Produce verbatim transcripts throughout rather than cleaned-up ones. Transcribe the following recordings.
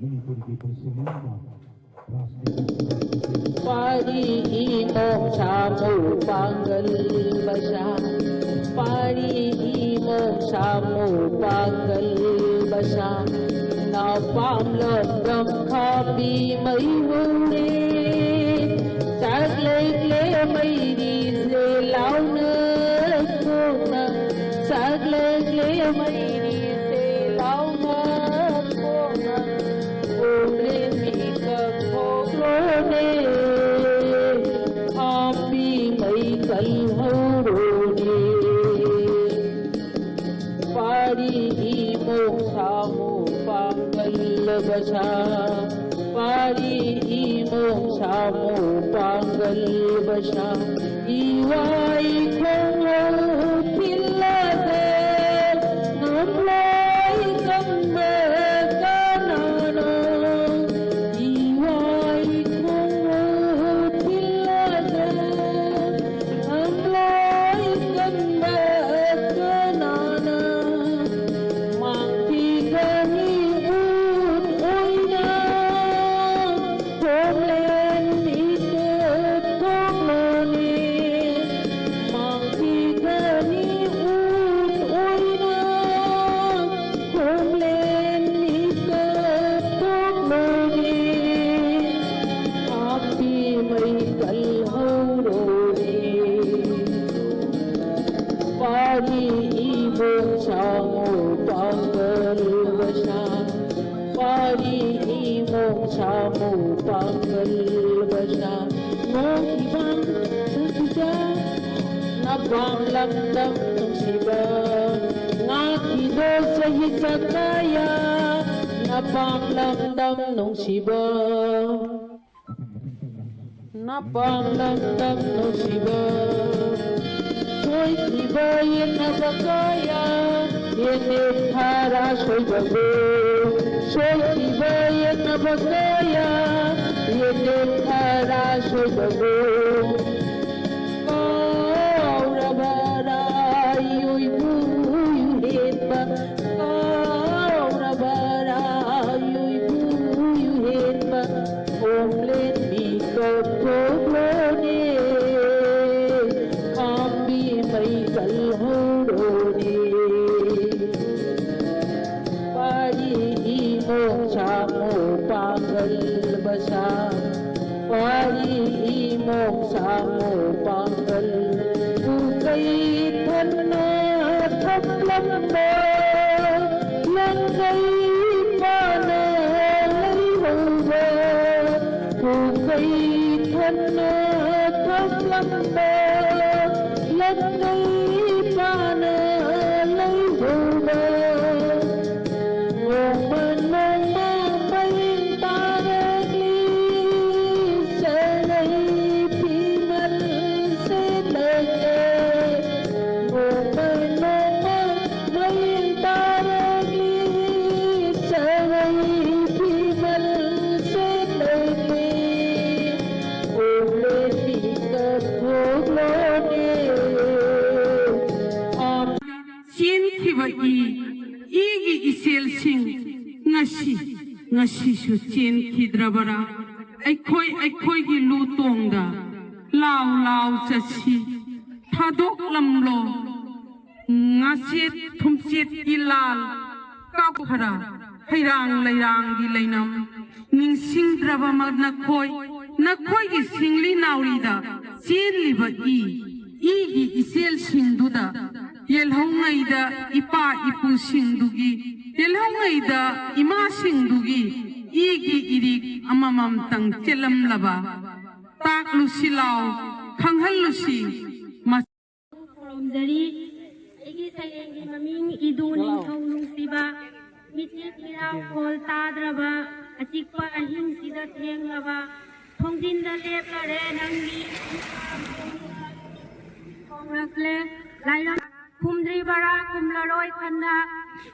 ꯃꯅꯤꯄꯨꯔꯒꯤ ꯄꯨꯟꯁꯤ ꯃꯍꯤꯡꯗ ꯄꯥꯔꯤ ꯏꯃꯣꯝ ꯁꯥꯃꯨ ꯄꯥꯡꯒꯜ ꯕꯁꯥ, ꯄꯥꯔꯤ ꯏꯃꯣꯝ ꯁꯥꯃꯨ ꯄꯥꯡꯒꯜ ꯕꯁꯥ, ꯅꯄꯥꯝ ꯂꯝꯗꯝ ꯈꯥꯕꯤ ꯃꯩ ꯍꯧꯔꯦ, ꯆꯥꯛꯂꯦꯛꯂꯦ ꯃꯩꯔꯤꯁꯦ ꯂꯥꯎꯅ ꯈꯣꯡꯅ, ꯆꯥꯛꯂꯦꯛꯂꯦ ꯃꯩꯔꯤꯁꯦ ꯂꯥꯎꯅ ꯈꯣꯡꯅ, ꯈꯣꯡꯂꯦꯟ ꯃꯤꯀꯞ ꯊꯣꯛꯂꯣꯅꯦ, ꯈꯥꯝꯕꯤ ꯃꯩ ꯀꯜꯍꯧꯔꯣꯅꯦ꯫ ꯄꯥꯔꯤ ꯏꯃꯣꯝ ꯁꯥꯃꯨ ꯄꯥꯡꯒꯜ ꯕꯁꯥ, ꯄꯥꯔꯤ ꯏꯃꯣꯝ ꯁꯥꯃꯨ ꯄꯥꯡꯒꯜ ꯕꯁꯥ, ꯏꯋꯥꯏ ꯈꯣꯡꯍꯧ ꯊꯤꯜꯂꯒ ꯉꯝꯂꯣꯏ ꯀꯟꯕ ꯀꯅꯥꯅꯣ? ꯏꯋꯥꯏ ꯈꯣꯡꯍꯧ ꯊꯤꯜꯂꯒ ꯉꯝꯂꯣꯏ ꯀꯟꯕ ꯀꯅꯥꯅ? ꯃꯥꯡꯈꯤꯒꯅꯤ ꯎꯠ ꯑꯣꯏꯅ ꯈꯣꯝꯂꯦꯟ ꯃꯤꯀꯨꯞ ꯊꯣꯛꯂꯣꯅꯦ꯫ ꯃꯥꯡꯈꯤꯒꯅꯤ ꯎꯠ ꯑꯣꯏꯅ ꯈꯣꯝꯂꯦꯟ ꯃꯤꯀꯨꯞ ꯊꯣꯛꯂꯣꯅꯦ꯫ ꯈꯥꯝꯕꯤ ꯃꯩ ꯀꯜꯍꯧꯔꯣꯅꯦ꯫ ꯄꯥꯔꯤ ꯏꯃꯣꯝ ꯁꯥꯃꯨ ꯄꯥꯡꯒꯜ ꯕꯁꯥ, ꯄꯥꯔꯤ ꯏꯃꯣꯝ ꯁꯥꯃꯨ ꯄꯥꯡꯒꯜ ꯕꯁꯥ, ꯅꯣꯡꯈꯤꯕ ꯁꯛꯈꯤꯖ ꯅꯄꯥꯝ ꯂꯝꯗꯝ ꯅꯨꯡꯁꯤꯕ, ꯉꯥꯛꯄꯤꯔꯣ ꯆꯍꯤ ꯆꯀꯥꯌ ꯅꯄꯥꯝ ꯂꯝꯗꯝ ꯅꯨꯡꯁꯤꯕ꯫ ꯅꯄꯥꯝ ꯂꯝꯗꯝ ꯅꯨꯡꯁꯤꯕ, ꯁꯣꯏꯈꯤꯕ ꯌꯦꯠꯅꯕ ꯀꯌꯥ, ꯌꯦꯅꯦꯠ ꯈꯔ ꯁꯣꯏꯕꯕꯨ, ꯁꯣꯏꯈꯤꯕ ꯌꯦꯠꯅꯕ ꯀꯌꯥ, ꯌꯦꯅꯦꯠ ꯈꯔ ꯁꯣꯏꯕꯕꯨ꯫ ꯀꯥꯎꯔꯕꯔꯥ ꯏꯎꯏꯕꯨ ꯏꯎꯔꯦꯟꯕ, ꯀꯥꯎꯔꯕꯔꯥ ꯏꯎꯏꯕꯨ ꯄꯥꯡꯒꯜ ꯎꯀꯩ ꯊꯟꯅ ꯊꯝꯂꯝꯕ ꯂꯪꯒꯩ ꯄꯥꯅ ꯂꯩꯍꯧꯕ ꯎꯀꯩ ꯊꯟꯅ ꯊꯝꯂꯝꯕ ꯂꯪꯒꯩ ꯄꯥꯅ ꯂꯩꯍꯧꯕ ꯅꯣꯡꯃ ꯅꯣꯡꯃ ꯃꯩ ꯇꯥꯔꯛꯂꯤ ꯆꯔꯩ ꯐꯤꯃꯜ ꯁꯦꯠꯂꯛꯂꯦ ꯅꯣꯡꯃ ꯅꯣꯡꯃ ꯃꯩ ꯇꯥꯔꯛꯂꯤ ꯆꯔꯩ ꯐꯤꯃꯜ ꯁꯦꯠꯂꯛꯂꯦ ꯑꯣꯂꯦꯝꯄꯤꯛꯇ ꯊꯣꯛꯂꯣꯅꯦ ꯑꯥ ꯆꯦꯟꯈꯤꯕ ꯏ, ꯏꯒꯤ ꯏꯆꯦꯜꯁꯤꯡ ꯉꯁꯤ, ꯉꯁꯤꯁꯨ ꯆꯦꯟꯈꯤꯗ꯭ꯔꯕꯔꯥ? ꯑꯩꯈꯣꯏ ꯑꯩꯈꯣꯏꯒꯤ ꯂꯨ ꯇꯣꯡꯗ ꯂꯥꯎ ꯂꯥꯎ ꯆꯠꯁꯤ, ꯊꯥꯗꯣꯛꯂꯝꯂꯣ ꯉꯥꯆꯦꯠ ꯊꯨꯝꯆꯦꯠꯀꯤ ꯂꯥꯜ ꯀꯥꯞꯈꯔ ꯍꯩꯔꯥꯡ ꯂꯩꯔꯥꯡꯒꯤ ꯂꯩꯅꯝ ꯅꯤꯡꯁꯤꯡꯗ꯭ꯔꯕ ꯅꯈꯣꯏ, ꯅꯈꯣꯏꯒꯤ ꯁꯤꯡꯂꯤ ꯅꯥꯎꯔꯤꯗ ꯆꯦꯜꯂꯤꯕ ꯏ, ꯏꯒꯤ ꯏꯆꯦꯜꯁꯤꯡꯗꯨꯗ ꯌꯦꯜꯍꯧꯉꯩꯗ ꯏꯄꯥ ꯏꯄꯨꯁꯤꯡꯗꯨꯒꯤ, ꯌꯦꯜꯍꯧꯉꯩꯗ ꯏꯃꯥꯁꯤꯡꯗꯨꯒꯤ ꯏꯒꯤ ꯏꯔꯤꯛ ꯑꯃꯃꯝꯇꯪ ꯆꯦꯜꯂꯝꯂꯕ ꯇꯥꯛꯂꯨꯁꯤ ꯂꯥꯎ, ꯈꯪꯍꯜꯂꯨꯁꯤ꯫ ꯈꯨꯔꯨꯝꯖꯔꯤ꯫ ꯑꯩꯒꯤ ꯁꯩꯔꯦꯡꯒꯤ ꯃꯃꯤꯡ ꯏꯗꯨ ꯅꯤꯡꯊꯧ ꯅꯨꯡꯁꯤꯕ꯫ ꯃꯤꯆꯦꯠ ꯃꯤꯔꯥꯎ ꯈꯣꯜ ꯇꯥꯗ꯭ꯔꯕ ꯑꯆꯤꯛꯄ ꯑꯍꯤꯡꯁꯤꯗ ꯊꯦꯡꯂꯕ ꯊꯣꯡꯖꯤꯟꯗ ꯂꯦꯞꯂꯔꯦ ꯅꯪꯒꯤ ꯈꯣꯡꯂꯛꯂꯦ ꯂꯥꯏꯔꯝ ꯈꯨꯝꯗ꯭ꯔꯤꯕꯔꯥ ꯈꯨꯝꯂꯔꯣꯏ ꯈꯟꯅ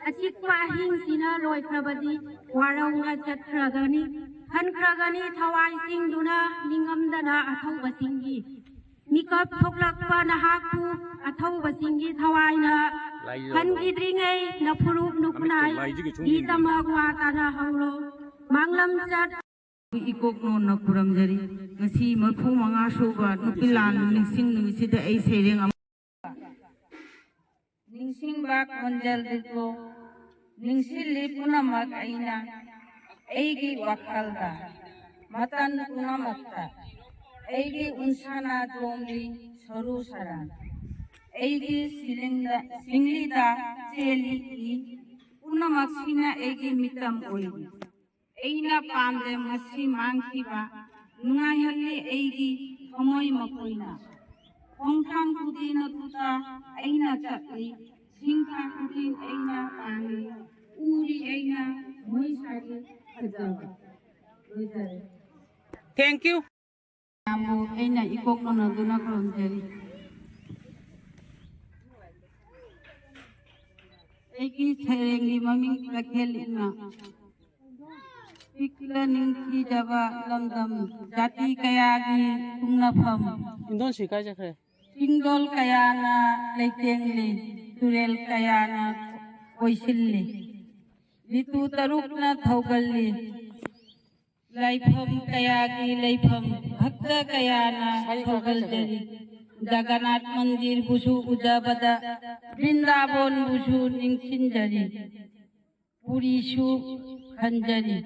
ꯑꯆꯤꯛꯄ ꯑꯍꯤꯡꯁꯤꯅ ꯂꯣꯏꯈ꯭ꯔꯕꯗꯤ ꯋꯥꯔꯧꯅ ꯆꯠꯈ꯭ꯔꯒꯅꯤ ꯍꯟꯈ꯭ꯔꯒꯅꯤ ꯊꯋꯥꯏꯁꯤꯡꯗꯨꯅ ꯅꯤꯡꯉꯝꯗꯅ ꯑꯊꯧꯕꯁꯤꯡꯒꯤ ꯃꯤꯀꯞ ꯊꯣꯛꯂꯛꯄ ꯅꯍꯥꯛꯄꯨ ꯑꯊꯧꯕꯁꯤꯡꯒꯤ ꯊꯋꯥꯏꯅ ꯍꯟꯈꯤꯗ꯭ꯔꯤꯉꯩ ꯅꯐꯨꯔꯨꯞ ꯅꯨꯈꯨꯅꯥꯏ ꯒꯤꯗꯃꯛ ꯋꯥ ꯇꯥꯅꯍꯧꯔꯣ꯫ ꯃꯥꯡꯂꯝ ꯆꯠ ꯏꯀꯣꯛ ꯅꯣꯟꯅ ꯈꯨꯔꯨꯝꯖꯔꯤ꯫ ꯉꯁꯤ ꯃꯔꯤꯐꯨ ꯃꯉꯥ ꯁꯨꯕ ꯅꯨꯄꯤ ꯂꯥꯟ ꯅꯤꯡꯁꯤꯡ ꯅꯨꯃꯤꯠꯁꯤꯗ ꯑꯩ ꯁꯩꯔꯦꯡ ꯑꯃ ꯅꯤꯡꯁꯤꯡꯕ ꯈꯣꯟꯖꯦꯜꯗꯨꯕꯨ ꯅꯤꯡꯁꯤꯡꯂꯤ ꯄꯨꯝꯅꯃꯛ ꯑꯩꯅ ꯑꯩꯒꯤ ꯋꯥꯈꯜꯗ ꯃꯇꯝ ꯄꯨꯝꯅꯃꯛꯇ ꯑꯩꯒꯤ ꯎꯟꯁꯥꯅ ꯆꯣꯡꯂꯤ ꯁꯔꯨ ꯁꯔꯥꯡ꯫ ꯑꯩꯒꯤ ꯁꯤꯂꯤꯡꯗ, ꯁꯤꯡꯂꯤꯗ ꯆꯦꯜꯂꯤ ꯏ꯫ ꯄꯨꯝꯅꯃꯛꯁꯤꯅ ꯑꯩꯒꯤ ꯃꯤꯇꯝ ꯑꯣꯏꯔꯤ꯫ ꯑꯩꯅ ꯄꯥꯝꯗꯦ ꯃꯁꯤ ꯃꯥꯡꯈꯤꯕ꯫ ꯅꯨꯡꯉꯥꯏꯍꯜꯂꯤ ꯑꯩꯒꯤ ꯊꯃꯣꯏ ꯃꯈꯣꯏꯅ꯫ ꯈꯣꯡꯊꯥꯡ ꯈꯨꯗꯤꯡꯃꯛꯇ ꯑꯩꯅ ꯆꯠꯂꯤ꯫ ꯁꯤꯡꯊꯥꯡ ꯈꯨꯗꯤꯡ ꯑꯩꯅ ꯄꯥꯡꯂꯤ꯫ ꯎꯔꯤ ꯑꯩꯅ ꯃꯣꯏ ꯁꯥꯒꯤ ꯐꯖꯕ꯫ ꯂꯣꯏꯖꯔꯦ꯫ Thank you. ꯌꯥꯝꯕꯨ ꯑꯩꯅ ꯏꯀꯣꯛ ꯅꯣꯟꯅꯗꯨꯅ ꯈꯨꯔꯨꯝꯖꯔꯤ꯫ ꯑꯩꯒꯤ ꯁꯩꯔꯦꯡꯒꯤ ꯃꯃꯤꯡ ꯇꯈꯦꯜ ꯏꯃꯥ꯫ ꯄꯤꯛꯂ ꯅꯤꯡꯊꯤꯖꯕ ꯂꯝꯗꯝ, ꯖꯥꯇꯤ ꯀꯌꯥꯒꯤ ꯄꯨꯡꯅꯐꯝ꯫ ꯏꯟꯗꯣꯟꯁꯤ ꯀꯥꯏ ꯆꯠꯈ꯭ꯔꯦ? ꯆꯤꯡꯗꯣꯜ ꯀꯌꯥꯅ ꯂꯩꯇꯦꯡꯂꯤ, ꯇꯨꯔꯦꯜ ꯀꯌꯥꯅ ꯀꯣꯏꯁꯤꯜꯂꯤ, ꯔꯤꯇꯨ ꯇꯔꯨꯛꯅ ꯊꯧꯒꯜꯂꯤ꯫ ꯂꯥꯏꯐꯝ ꯀꯌꯥꯒꯤ ꯂꯩꯐꯝ, ꯚꯛꯇ ꯀꯌꯥꯅ ꯊꯧꯒꯜꯖꯔꯤ꯫ ꯖꯒꯟꯅꯥꯊ ꯃꯟꯗꯤꯔꯕꯨꯁꯨ ꯎꯖꯕꯗ, ꯕ꯭ꯔꯤꯟꯗꯥꯕꯣꯟꯕꯨꯁꯨ ꯅꯤꯡꯁꯤꯡꯖꯔꯤ꯫ ꯄꯨꯔꯤꯁꯨ ꯈꯟꯖꯔꯤ꯫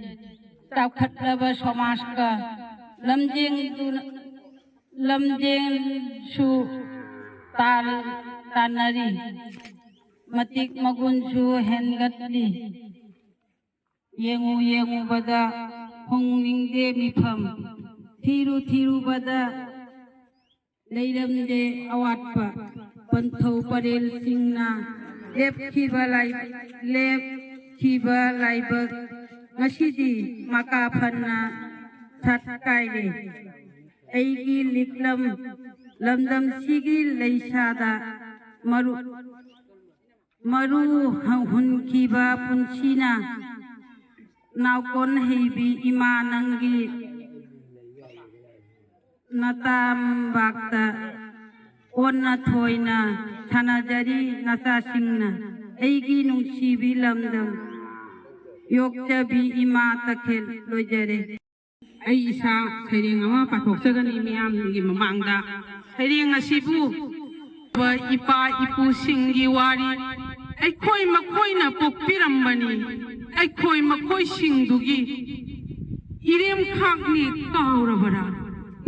ꯆꯥꯎꯈꯠꯂꯕ ꯁꯃꯥꯖꯀ ꯂꯝꯖꯦꯟꯗꯨꯅ, ꯂꯝꯖꯦꯟꯁꯨ ꯇꯥꯟ-, ꯇꯥꯟꯅꯔꯤ꯫ ꯃꯇꯤꯛ ꯃꯒꯨꯟꯁꯨ ꯍꯦꯟꯒꯠꯂꯤ꯫ ꯌꯦꯡꯉꯨ ꯌꯦꯡꯉꯨꯕꯗ ꯍꯣꯡꯅꯤꯡꯗꯦ ꯃꯤꯐꯝ, ꯊꯤꯔꯨ ꯊꯤꯔꯨꯕꯗ ꯂꯩꯔꯝꯗꯦ ꯑꯋꯥꯠꯄ꯫ ꯄꯟꯊꯧ ꯄꯔꯦꯜꯁꯤꯡꯅ ꯂꯦꯞꯈꯤꯕ ꯂꯥꯏ-, ꯂꯦꯞꯈꯤꯕ ꯂꯥꯏꯕꯛ ꯉꯁꯤꯗꯤ ꯃꯀꯥ ꯐꯅ ꯁꯥꯠꯀꯥꯏꯔꯦ꯫ ꯑꯩꯒꯤ ꯂꯤꯛꯂꯝ ꯂꯝꯗꯝꯁꯤꯒꯤ ꯂꯩꯁꯥꯗ ꯃꯔꯨ ꯃꯔꯨ ꯍꯨꯟꯈꯤꯕ ꯄꯨꯟꯁꯤꯅ ꯅꯥꯎꯀꯣꯟ ꯍꯩꯕꯤ ꯏꯃꯥ ꯅꯪꯒꯤ ꯅꯇꯥꯝꯕꯥꯛꯇ ꯀꯣꯟꯅ ꯊꯣꯏꯅ ꯁꯥꯟꯅꯖꯔꯤ ꯅꯆꯥꯁꯤꯡꯅ꯫ ꯑꯩꯒꯤ ꯅꯨꯡꯁꯤꯕꯤ ꯂꯝꯗꯝ ꯌꯣꯛꯆꯕꯤ ꯏꯃꯥ ꯇꯈꯦꯜ꯫ ꯂꯣꯏꯖꯔꯦ꯫ ꯑꯩ ꯏꯁꯥ ꯁꯩꯔꯦꯡ ꯑꯃ ꯄꯥꯊꯣꯛꯆꯒꯅꯤ ꯃꯤꯌꯥꯝꯒꯤ ꯃꯃꯥꯡꯗ꯫ ꯁꯩꯔꯦꯡ ꯑꯁꯤꯕꯨ ꯏꯄꯥ ꯏꯄꯨꯁꯤꯡꯒꯤ ꯋꯥꯔꯤ, ꯑꯩꯈꯣꯏ ꯃꯈꯣꯏꯅ ꯄꯣꯛꯄꯤꯔꯝꯕꯅꯤ, ꯑꯩꯈꯣꯏ ꯃꯈꯣꯏꯁꯤꯡꯗꯨꯒꯤ ꯏꯔꯦꯝꯈꯥꯛꯅꯤ ꯀꯥꯎꯔꯕꯔꯥ?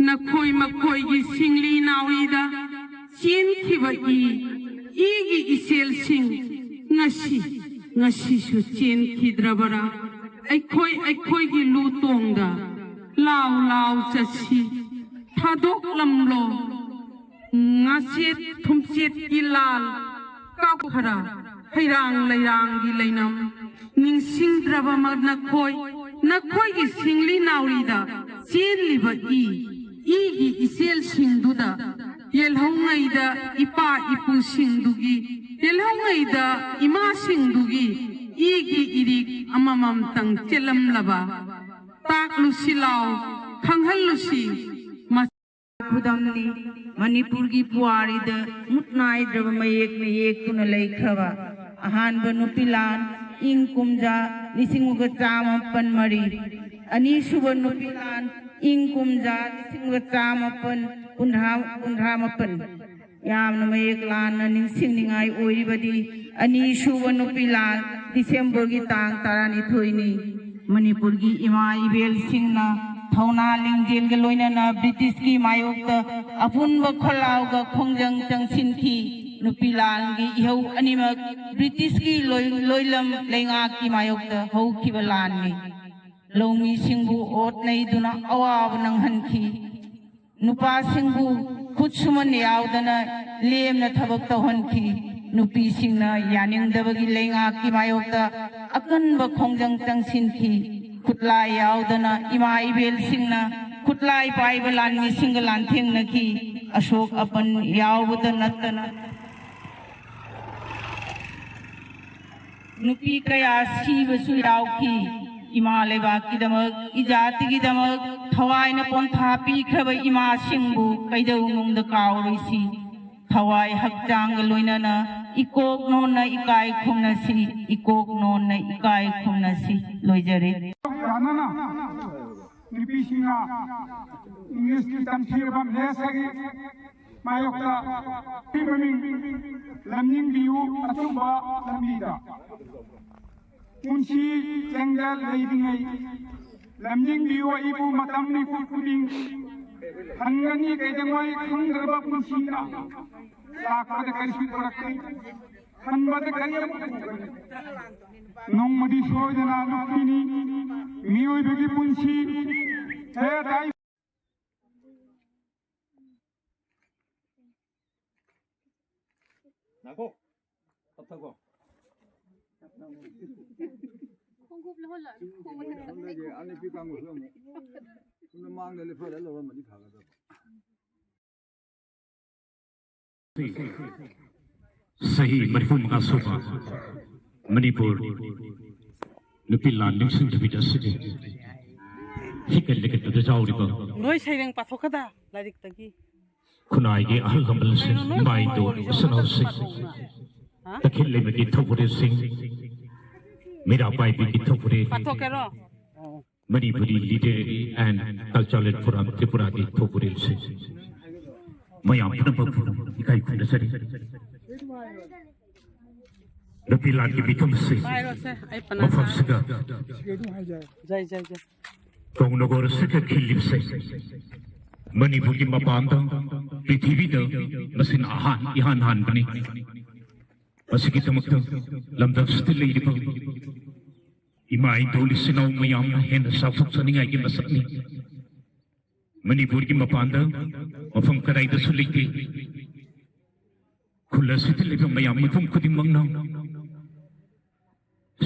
ꯅꯈꯣꯏ ꯃꯈꯣꯏꯒꯤ ꯁꯤꯡꯂꯤ ꯅꯥꯎꯔꯤꯗ ꯆꯦꯟꯈꯤꯕ ꯏ, ꯏꯒꯤ ꯏꯆꯦꯜꯁꯤꯡ ꯉꯁꯤ, ꯉꯁꯤꯁꯨ ꯆꯦꯟꯈꯤꯗ꯭ꯔꯕꯔꯥ? ꯑꯩꯈꯣꯏ ꯑꯩꯈꯣꯏꯒꯤ ꯂꯨ ꯇꯣꯡꯗ ꯂꯥꯎ ꯂꯥꯎ ꯆꯠꯁꯤ, ꯊꯥꯗꯣꯛꯂꯝꯂꯣ꯫ ꯉꯥꯆꯦꯠ ꯊꯨꯝꯆꯦꯠꯀꯤ ꯂꯥꯜ ꯀꯥꯞꯈ꯭ꯔ ꯍꯩꯔꯥꯡ ꯂꯩꯔꯥꯡꯒꯤ ꯂꯩꯅꯝ ꯅꯤꯡꯁꯤꯡꯗ꯭ꯔꯕ ꯃ-, ꯅꯈꯣꯏ, ꯅꯈꯣꯏꯒꯤ ꯁꯤꯡꯂꯤ ꯅꯥꯎꯔꯤꯗ ꯆꯦꯜꯂꯤꯕ ꯏ, ꯏꯒꯤ ꯏꯆꯦꯜꯁꯤꯡꯗꯨꯗ ꯌꯦꯜꯍꯧꯉꯩꯗ ꯏꯄꯥ ꯏꯄꯨꯁꯤꯡꯗꯨꯒꯤ, ꯌꯦꯜꯍꯧꯉꯩꯗ ꯏꯃꯥꯁꯤꯡꯗꯨꯒꯤ ꯏꯒꯤ ꯏꯔꯤꯛ ꯑꯃꯃꯝꯇꯪ ꯆꯦꯜꯂꯝꯂꯕ ꯇꯥꯛꯂꯨꯁꯤ ꯂꯥꯎ, ꯈꯪꯍꯜꯂꯨꯁꯤ꯫ ꯈꯨꯗꯝꯅꯤ꯫ ꯃꯅꯤꯄꯨꯔꯒꯤ ꯄꯨꯋꯥꯔꯤꯗ ꯃꯨꯠ ꯅꯥꯏꯗ꯭ꯔꯕ ꯃꯌꯦꯛꯅ ꯌꯦꯛꯇꯨꯅ ꯂꯩꯈ꯭ꯔꯕ ꯑꯍꯥꯟꯕ ꯅꯨꯄꯤ ꯂꯥꯟ ꯏꯪ ꯀꯨꯝꯖꯥ ꯂꯤꯁꯤꯡ ꯑꯃꯒ ꯆꯥꯃꯥꯄꯟ ꯃꯔꯤ, ꯑꯅꯤꯁꯨꯕ ꯅꯨꯄꯤ ꯂꯥꯟ ꯏꯪ ꯀꯨꯝꯖꯥ ꯂꯤꯁꯤꯡ ꯑꯃꯒ ꯆꯥꯃꯥꯄꯟ ꯀꯨꯟꯊ꯭ꯔꯥ, ꯀꯨꯟꯊ꯭ꯔꯥ ꯃꯥꯄꯟ꯫ ꯌꯥꯝꯅ ꯃꯌꯦꯛ ꯂꯥꯟꯅ ꯅꯤꯡꯁꯤꯡꯅꯤꯡꯉꯥꯏ ꯑꯣꯏꯔꯤꯕꯗꯤ ꯑꯅꯤꯁꯨꯕ ꯅꯨꯄꯤ ꯂꯥꯟ ꯗꯤꯁꯦꯝꯕꯔꯒꯤ ꯇꯥꯡ ꯇꯔꯥꯅꯤꯊꯣꯏꯅꯤ꯫ ꯃꯅꯤꯄꯨꯔꯒꯤ ꯏꯃꯥ ꯏꯕꯦꯜꯁꯤꯡꯅ ꯊꯧꯅꯥ ꯂꯤꯡꯖꯦꯜꯒ ꯂꯣꯏꯅꯅ ꯕ꯭ꯔꯤꯇꯤꯁꯀꯤ ꯃꯥꯌꯣꯛꯇ ꯑꯄꯨꯟꯕ ꯈꯣꯜꯂꯥꯎꯒ ꯈꯣꯡꯖꯪ ꯆꯪꯁꯤꯟꯈꯤ꯫ ꯅꯨꯄꯤ ꯂꯥꯟꯒꯤ ꯏꯍꯧ ꯑꯅꯤꯃꯛ ꯕ꯭ꯔꯤꯇꯤꯁꯀꯤ ꯂꯣꯏ-, ꯂꯣꯏꯂꯝ ꯂꯩꯉꯥꯛꯀꯤ ꯃꯥꯌꯣꯛꯇ ꯍꯧꯈꯤꯕ ꯂꯥꯟꯅꯤ꯫ ꯂꯧꯃꯤꯁꯤꯡꯕꯨ ꯑꯣꯠ ꯅꯩꯗꯨꯅ ꯑꯋꯥꯕ ꯅꯪꯍꯟꯈꯤ꯫ ꯅꯨꯄꯥꯁꯤꯡꯕꯨ ꯈꯨꯠꯁꯨꯃꯟ ꯌꯥꯎꯗꯅ ꯂꯦꯝꯅ ꯊꯕꯛ ꯇꯧꯍꯟꯈꯤ꯫ ꯅꯨꯄꯤꯁꯤꯡꯅ ꯌꯥꯅꯤꯡꯗꯕꯒꯤ ꯂꯩꯉꯥꯛꯀꯤ ꯃꯥꯌꯣꯛꯇ ꯑꯀꯟꯕ ꯈꯣꯡꯖꯪ ꯆꯪꯁꯤꯟꯈꯤ꯫ ꯈꯨꯠꯂꯥꯏ ꯌꯥꯎꯗꯅ ꯏꯃꯥ ꯏꯕꯦꯜꯁꯤꯡꯅ ꯈꯨꯠꯂꯥꯏ ꯄꯥꯏꯕ ꯂꯥꯟꯃꯤꯁꯤꯡꯒ ꯂꯥꯟꯊꯦꯡꯅꯈꯤ꯫ ꯑꯁꯣꯛ ꯑꯄꯟ ꯌꯥꯎꯕꯗ ꯅꯠꯇꯅ ꯅꯨꯄꯤ ꯀꯌꯥ ꯁꯤꯕꯁꯨ ꯌꯥꯎꯈꯤ꯫ ꯏꯃꯥ ꯂꯩꯕꯥꯛꯀꯤꯗꯃꯛ, ꯏꯖꯥꯇꯤꯒꯤꯗꯃꯛ ꯊꯋꯥꯏꯅ ꯄꯣꯟꯊꯥ ꯄꯤꯈ꯭ꯔꯕ ꯏꯃꯥꯁꯤꯡꯕꯨ ꯀꯩꯗꯧꯅꯨꯡꯗ ꯀꯥꯎꯔꯣꯏꯁꯤ꯫ ꯊꯋꯥꯏ ꯍꯛꯆꯥꯡꯒ ꯂꯣꯏꯅꯅ ꯏꯀꯣꯛ ꯅꯣꯟꯅ ꯏꯀꯥꯏ ꯈꯨꯝꯅꯁꯤ, ꯏꯀꯣꯛ ꯅꯣꯟꯅ ꯏꯀꯥꯏ ꯈꯨꯝꯅꯁꯤ꯫ ꯂꯣꯏꯖꯔꯦ꯫ ꯅꯨꯄꯤꯁꯤꯡꯅ ꯏꯪꯂꯤꯁꯀꯤ ꯇꯝꯊꯤꯔꯕ ꯃꯦꯁꯇꯒꯤ ꯃꯥꯌꯣꯛꯇ ꯃꯃꯤꯡ ꯂꯝꯖꯤꯡꯕꯤꯌꯨ ꯑꯆꯨꯝꯕ ꯂꯝꯕꯤꯗ꯫ ꯄꯨꯟꯁꯤ ꯆꯦꯡꯗ ꯂꯩꯔꯤꯉꯩ ꯂꯝꯖꯤꯡꯕꯤꯌꯨ ꯑꯩꯕꯨ ꯃꯇꯝ ꯃꯤꯀꯨꯞ ꯈꯨꯗꯤꯡ꯫ ꯍꯟꯒꯅꯤ ꯀꯩꯗꯧꯉꯩ ꯈꯪꯗ꯭ꯔꯕ ꯄꯨꯟꯁꯤꯅ ꯂꯥꯛꯄꯗ ꯀꯔꯤꯁꯨ ꯄꯨꯔꯛꯇꯦ, ꯍꯟꯕꯗ ꯀꯔꯤ ꯑꯃꯨꯛ ꯄꯨꯒꯅꯤ? ꯅꯣꯡꯃꯗꯤ ꯁꯣꯏꯗꯅ ꯂꯨꯞꯈꯤꯅꯤ ꯃꯤꯑꯣꯏꯕꯒꯤ ꯄꯨꯟꯁꯤ꯫ ꯍꯦ ꯇꯥꯏ꯫ ꯉꯥꯏꯈꯣ, ꯇꯞꯊꯈꯣ꯫ ꯈꯣꯡꯎꯞ ꯂꯧꯍꯜꯂꯛꯑꯅꯨ꯫ ꯈꯣꯡꯎꯞ ꯂꯧꯍꯜꯂꯛꯑꯅꯨ꯫ ꯑꯅꯤ ꯄꯤ ꯀꯥꯡꯕꯨꯁꯨ ꯑꯃꯨꯛ ꯁꯣꯝꯗ ꯃꯥꯡꯗ ꯂꯦꯞꯍꯜꯂ ꯂꯧꯔꯝꯃꯗꯤ ꯐꯒꯗꯕ꯫ ꯆꯍꯤ ꯃꯔꯤꯐꯨ ꯃꯉꯥ ꯁꯨꯕ ꯃꯅꯤꯄꯨꯔ ꯅꯨꯄꯤ ꯂꯥꯟ ꯅꯤꯡꯁꯤꯡꯗꯕꯤꯗ ꯑꯁꯤꯗꯤ ꯍꯤꯒꯠ ꯂꯤꯒꯠꯄꯗ ꯌꯥꯎꯔꯤꯕ ꯅꯣꯏ ꯁꯩꯔꯦꯡ ꯄꯥꯊꯣꯛꯀꯗ ꯂꯥꯏꯔꯤꯛꯇꯒꯤ꯫ ꯈꯨꯟꯅꯥꯏꯒꯤ ꯑꯍꯜ ꯂꯃꯟꯁꯤꯡ, ꯏꯃꯥ ꯏꯟꯗꯣꯜ ꯏꯆꯤꯟꯅꯥꯎꯁꯤꯡ, ꯍꯥ? ꯇꯈꯦꯜ ꯂꯩꯃꯒꯤ ꯊꯧꯄꯨꯔꯦꯜꯁꯤꯡ, ꯃꯤꯔꯥ ꯄꯥꯏꯕꯤꯒꯤ ꯊꯧꯄꯨꯔꯦꯜ, ꯄꯥꯊꯣꯛꯀꯦꯔꯣ? Manipuri Literary and Cultural Forum ꯇ꯭ꯔꯤꯄꯨꯔꯥꯒꯤ ꯊꯧꯄꯨꯔꯦꯜꯁꯤꯡ, ꯃꯌꯥꯝ ꯄꯨꯝꯅꯃꯛꯄꯨ ꯏꯀꯥꯏ ꯈꯨꯝꯅꯖꯔꯤ꯫ ꯅꯨꯄꯤ ꯂꯥꯟꯒꯤ ꯃꯤꯐꯝ ꯑꯁꯤ ꯄꯥꯏꯔꯣꯁꯦ, ꯑꯩ ꯄꯅꯥ ꯃꯐꯝꯁꯤꯒ ꯖꯥꯏ, ꯖꯥꯏ, ꯖꯥꯏ꯫ ꯀꯧꯅꯒꯣꯔ ꯑꯁꯤꯗ ꯈꯤꯜꯂꯤꯕꯁꯦ ꯃꯅꯤꯄꯨꯔꯒꯤ ꯃꯄꯥꯟꯗ, ꯄ꯭ꯔꯤꯊꯤꯕꯤꯗ ꯃꯁꯤꯅ ꯑꯍꯥꯟ, ꯏꯍꯥꯟ ꯍꯥꯟꯕꯅꯤ꯫ ꯃꯁꯤꯒꯤꯗꯃꯛꯇ ꯂꯝꯗꯝꯁꯤꯗ ꯂꯩꯔꯤꯕ ꯏꯃꯥ ꯏꯟꯗꯣꯜ ꯏꯆꯤꯟ ꯏꯅꯥꯎ ꯃꯌꯥꯝꯅ ꯍꯦꯟꯅ ꯆꯥꯎꯊꯣꯛꯆꯅꯤꯡꯉꯥꯏꯒꯤ ꯃꯁꯛꯅꯤ꯫ ꯃꯅꯤꯄꯨꯔꯒꯤ ꯃꯄꯥꯟꯗ ꯃꯐꯝ ꯀꯗꯥꯏꯗꯁꯨ ꯂꯩꯇꯦ꯫ ꯈꯨꯜ ꯑꯁꯤꯗ ꯂꯩꯕ ꯃꯌꯥꯝ ꯃꯤꯄꯨꯝ ꯈꯨꯗꯤꯡꯃꯛꯅ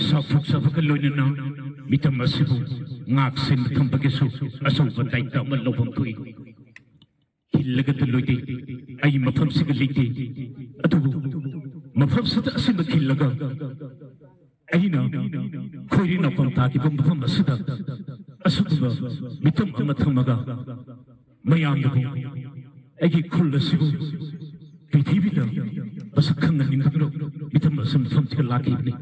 ꯆꯥꯎꯊꯣꯛꯆꯕꯒ ꯂꯣꯏꯅꯅ ꯃꯤꯇꯝ ꯑꯁꯤꯕꯨ ꯉꯥꯛ ꯁꯦꯟꯅ ꯊꯝꯕꯒꯤꯁꯨ ꯑꯆꯧꯕ ꯗꯥꯏꯇ ꯑꯃ ꯂꯧꯐꯝ ꯊꯣꯛꯏ꯫ ꯈꯤꯜꯂꯒꯇ ꯂꯣꯏꯗꯦ, ꯑꯩ ꯃꯐꯝꯁꯤꯒ ꯂꯩꯇꯦ, ꯑꯗꯨꯕꯨ ꯃꯐꯝꯁꯤꯗ ꯑꯁꯤꯃ ꯈꯤꯜꯂꯒ ꯑꯩꯅ ꯈꯣꯏꯔꯤ ꯅꯥꯎꯐꯝ ꯊꯥꯈꯤꯕ ꯃꯐꯝ ꯑꯁꯤꯗ ꯑꯁꯤꯒꯨꯝꯕ ꯃꯤꯇꯝ ꯑꯃ ꯊꯝꯃꯒ ꯃꯌꯥꯝꯗꯕꯨ, ꯑꯩꯒꯤ ꯈꯨꯜ ꯑꯁꯤꯕꯨ ꯄ꯭ꯔꯤꯊꯤꯕꯤꯗ ꯃꯁꯛ ꯈꯪꯍꯟꯅꯤꯡꯗꯨꯅ ꯃꯤꯇꯝ ꯑꯁꯤ ꯃꯐꯝꯁꯤꯗ ꯂꯥꯛꯈꯤꯕꯅꯤ꯫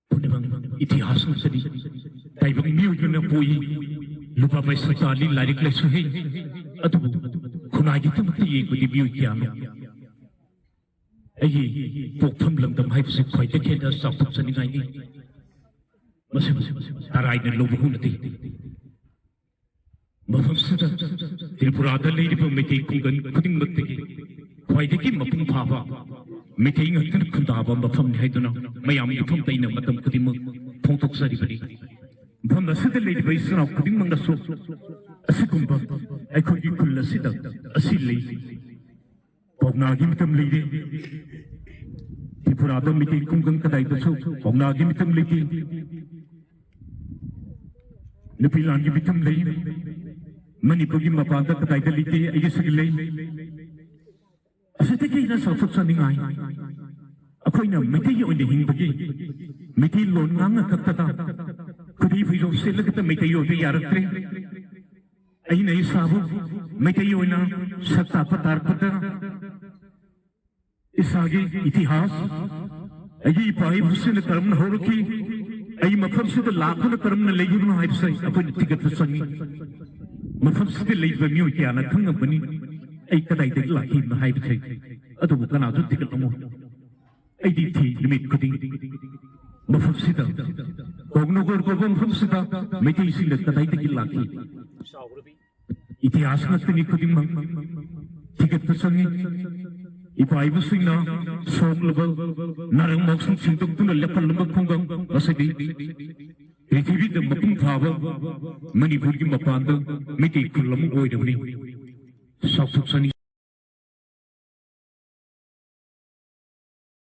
ꯄꯨꯝꯅꯃꯛ ꯏꯇꯤꯍꯥꯁ ꯉꯥꯛꯇꯅꯤ꯫ ꯇꯥꯏꯕꯪ ꯃꯤꯑꯣꯏꯕꯅ ꯄꯣꯛꯏ, ꯂꯨꯄꯥ ꯄꯩꯁꯥ ꯇꯥꯜꯂꯤ, ꯂꯥꯏꯔꯤꯛ ꯂꯥꯏꯁꯨ ꯍꯩ, ꯑꯗꯨꯕꯨ ꯈꯨꯟꯅꯥꯏꯒꯤꯗꯃꯛꯇ ꯌꯦꯡꯕꯗꯤ ꯃꯤꯑꯣꯏ ꯀꯌꯥꯅꯣ? ꯑꯩꯒꯤ ꯄꯣꯛꯐꯝ ꯂꯝꯗꯝ ꯍꯥꯏꯕꯁꯤ ꯈ꯭ꯋꯥꯏꯗꯒꯤ ꯍꯦꯟꯅ ꯆꯥꯎꯊꯣꯛꯆꯅꯤꯡꯉꯥꯏꯅꯤ꯫ ꯃꯁꯤ ꯇꯔꯥꯏꯅ ꯂꯧꯕ ꯍꯧꯅꯗꯦ꯫ ꯃꯐꯝꯁꯤꯗ ꯇ꯭ꯔꯤꯄꯨꯔꯥꯗ ꯂꯩꯔꯤꯕ ꯃꯩꯇꯩ ꯈꯨꯡꯒꯪ ꯈꯨꯗꯤꯡꯃꯛꯇꯒꯤ ꯈ꯭ꯋꯥꯏꯗꯒꯤ ꯃꯄꯨꯡ ꯐꯥꯕ ꯃꯩꯇꯩ ꯉꯥꯛꯇꯅ ꯈꯨꯟꯗꯥꯕ ꯃꯐꯝꯅꯤ ꯍꯥꯏꯗꯨꯅ ꯃꯌꯥꯝꯒꯤ ꯃꯐꯝꯗ ꯑꯩꯅ ꯃꯇꯝ ꯈꯨꯗꯤꯡꯃꯛ ꯐꯣꯡꯗꯣꯛꯆꯔꯤꯕꯅꯤ꯫ ꯃꯐꯝ ꯑꯁꯤꯗ ꯂꯩꯔꯤꯕ ꯏꯆꯤꯟ ꯏꯅꯥꯎ ꯈꯨꯗꯤꯡꯃꯛꯅꯁꯨ ꯑꯁꯤꯒꯨꯝꯕ ꯑꯩꯈꯣꯏꯒꯤ ꯈꯨꯜ ꯑꯁꯤꯗ ꯑꯁꯤ ꯂꯩ꯫ ꯄꯥꯎꯅꯥꯒꯤ ꯃꯤꯇꯝ ꯂꯩꯔꯦ꯫ ꯇ꯭ꯔꯤꯄꯨꯔꯥꯗ ꯃꯤꯇꯩ ꯈꯨꯡꯒꯪ ꯀꯗꯥꯏꯗꯁꯨ ꯄꯥꯎꯅꯥꯒꯤ ꯃꯤꯇꯝ ꯂꯩꯇꯦ꯫ ꯅꯨꯄꯤ ꯂꯥꯟꯒꯤ ꯃꯤꯇꯝ ꯂꯩ꯫ ꯃꯅꯤꯄꯨꯔꯒꯤ ꯃꯄꯥꯟꯗ ꯀꯗꯥꯏꯗ ꯂꯩꯇꯦ, ꯑꯩꯒꯤ ꯁꯤꯒꯤ ꯂꯩ꯫ ꯑꯁꯤꯗꯒꯤ ꯍꯦꯟꯅ ꯆꯥꯎꯊꯣꯛꯆꯅꯤꯡꯉꯥꯏ ꯑꯩꯈꯣꯏꯅ ꯃꯩꯇꯩ ꯑꯣꯏꯅ ꯍꯤꯡꯕꯒꯤ, ꯃꯩꯇꯩ ꯂꯣꯟ ꯉꯥꯡꯅ ꯈꯛꯇꯗ ꯈꯨꯗꯩ ꯐꯩꯖꯣꯝ ꯁꯦꯠꯂꯒꯇ ꯃꯩꯇꯩ ꯑꯣꯏꯕ ꯌꯥꯔꯛꯇ꯭ꯔꯦ꯫ ꯑꯩꯅ ꯏꯁꯥꯕꯨ ꯃꯩꯇꯩ ꯑꯣꯏꯅ ꯁꯛ ꯇꯥꯛꯄ ꯇꯥꯔꯛꯄꯗ ꯏꯁꯥꯒꯤ ꯏꯇꯤꯍꯥꯁ, ꯑꯩꯒꯤ ꯏꯄꯥ ꯏꯄꯨꯁꯤꯡꯅ ꯀꯔꯝꯅ ꯍꯧꯔꯛꯈꯤ, ꯑꯩ ꯃꯐꯝꯁꯤꯗ ꯂꯥꯛꯇꯨꯅ ꯀꯔꯝꯅ ꯂꯩꯈꯤꯕꯅꯣ ꯍꯥꯏꯕꯁꯦ ꯑꯩꯈꯣꯏꯅ ꯊꯤꯒꯠꯄ ꯆꯪꯉꯤ꯫ ꯃꯐꯝꯁꯤꯗ ꯂꯩꯕ ꯃꯤꯑꯣꯏ ꯀꯌꯥꯅ ꯈꯪꯉꯝꯒꯅꯤ ꯑꯩ ꯀꯗꯥꯏꯗꯒꯤ ꯂꯥꯛꯈꯤꯕꯅꯣ ꯍꯥꯏꯕꯁꯦ, ꯑꯗꯨꯕꯨ ꯀꯅꯥꯁꯨ ꯊꯤꯒꯠꯂꯝꯃꯣꯏ꯫ ꯑꯩꯗꯤ ꯊꯤ ꯅꯨꯃꯤꯠ ꯈꯨꯗꯤꯡ ꯃꯐꯝꯁꯤꯗ, ꯀꯣꯡꯅꯒꯣꯔ ꯀꯧꯕ ꯃꯐꯝꯁꯤꯗ ꯃꯩꯇꯩꯁꯤꯡꯅ ꯀꯗꯥꯏꯗꯒꯤ ꯂꯥꯛꯈꯤ? ꯏꯇꯤꯍꯥꯁ ꯉꯥꯛꯇꯅꯤ ꯈꯨꯗꯤꯡꯃꯛ ꯊꯤꯒꯠꯄ ꯆꯪꯉꯤ꯫ ꯏꯄꯥ ꯏꯄꯨꯁꯤꯡꯅ ꯁꯣꯛꯂꯕ ꯅꯥꯔꯛ ꯃꯣꯛꯁꯤꯡ ꯁꯦꯡꯗꯣꯛꯇꯨꯅ ꯂꯦꯞꯍꯜꯂꯝꯕ ꯈꯨꯡꯒꯪ ꯉꯁꯤꯗꯤ ꯄ꯭ꯔꯤꯊꯤꯕꯤꯗ ꯃꯄꯨꯡ ꯐꯥꯕ ꯃꯅꯤꯄꯨꯔꯒꯤ ꯃꯄꯥꯟꯗ ꯃꯩꯇꯩ ꯈꯨꯜ ꯑꯃ ꯑꯣꯏꯔꯕꯅꯤ꯫ ꯆꯥꯎꯊꯣꯛꯆꯅꯤ꯫